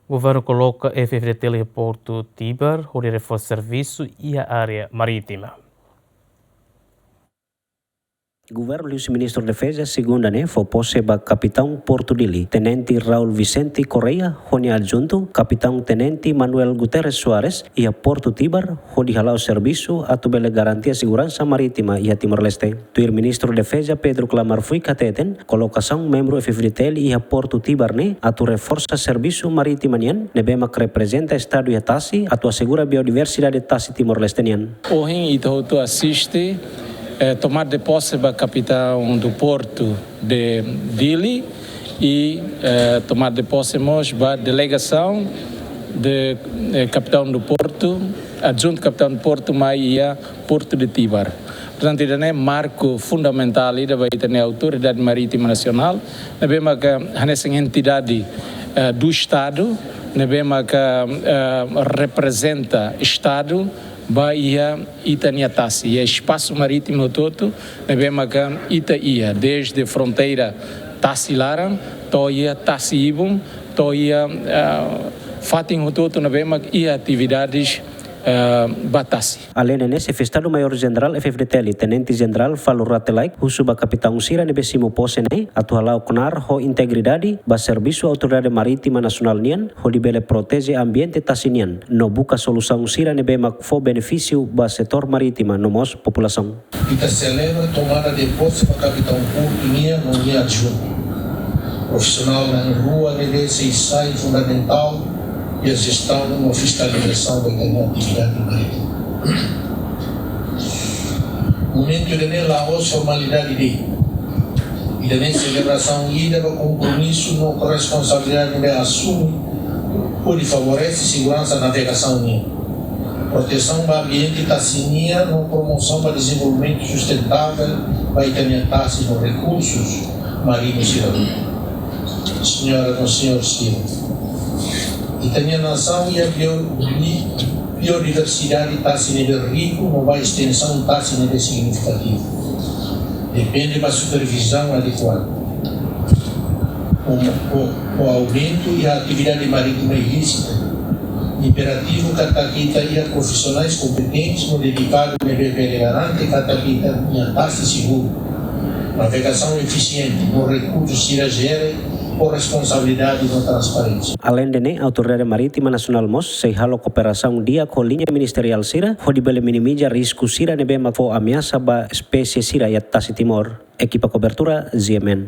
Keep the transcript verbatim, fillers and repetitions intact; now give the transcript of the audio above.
Governu koloka F-FDTL iha Portu Tibar hodi reforsa servisu iha área marítima. Governu liuhusi Ministru Defeza, segunda ne'e, fó pose ba Kapitaun Portu Dili, Tenente Raul Vicente Correia, ho nia adjuntu, Kapitaun Tenente Manuel Guterres Soares, iha Portu Tibar, hodi hala'o servisu atu bele garantia seguransa marítima iha Timor-Leste. Tuir Ministru Defeza Pedro Kla Marfuik hateten, kolokasaun membru F-FDTL iha Portu Tibar ne'e atu reforsa servisu marítima nian, ne'ebé mak reprezenta Estadu iha tasi, atu asegura biodiversidade tasi Timor-Leste nian. Ohin ita hotu asiste, eh, tomada de posse ba Capitão do Porto de Dili e, eh, tomada de posse mós ba delegasaun de, eh, Capitão do Porto, adjuntu Capitão do Porto, mai iha Portu de Tibar. Portantu, ida-ne'e marku fundamentál ida ba ita-nia Autoridade Marítima Nasionál, ne'ebé maka hanesan entidade, eh, do Estadu, ne'ebé maka, eh, reprezenta Estadu ba iha ita-nia tasi, iha espasu marítimu hotu-hotu, ne'ebé maka ita iha, dezde fronteira tasi laran, to'o iha tasi ibun, to'o iha, eh, fatin hotu-hotu ne'ebé mak iha atividades, eh, ba tasi. Aleinde ne'e, Xefe Estadu Maiór Jenerál F-FDTL, Tenente Jenerál Falur Rate Laek, husu ba kapitaun sira ne'ebé simu pose ne'e atu hala'o knaar ho integridade ba servisu Autoridade Marítima Nasionál nian, hodi bele proteje ambiente tasi nian, no buka solusaun sira ne'ebé mak fó benefísiu ba setór marítima no mós populasaun. Ita selebra tomada de posse ba Kapitaun Portu nian no nia adjuntu. Profisionál na'in-rua ne'ebé sei sai fundamentál iha jestaun no fiskalizasaun ba ita-nia atividade marítima. Momentu ida-ne'e la'ós formalidade de'it. Ida-ne'e selebrasaun ida ba kompromisu no korresponsabilidade ne'ebé asume hodi favorese seguransa navegasaun nian, protesaun ba ambiente tasi nian no promosaun ba dezenvolvimentu sustentável ba ita-nia tasi no rekursus marítimu sira. Señora no señór sira, ita-nia nasaun iha bio-, bi-, biodiversidade tasi ne'ebé riku no ba estensaun tasi ne'ebé signifikativu. Depende ba supervizaun adekuadu. Ho, ho, ho aumentu iha atividade marítima ilísita, imperativu katak ita iha profisionais kompetentes no dedikadu ne'ebé bele garante katak ita-nia tasi seguru, navegasaun efisiente, no rekursu sira jere ho responsabilidade no transparénsia. Aleinde ne'e, Autoridade Marítima Nasionál mós sei halo kooperasaun di'ak ho liña ministeriál sira, hodi bele minimiza risku sira ne'ebé mak fó ameasa ba espésie sira iha tasi Timor. Ekipa kobertura, G M N.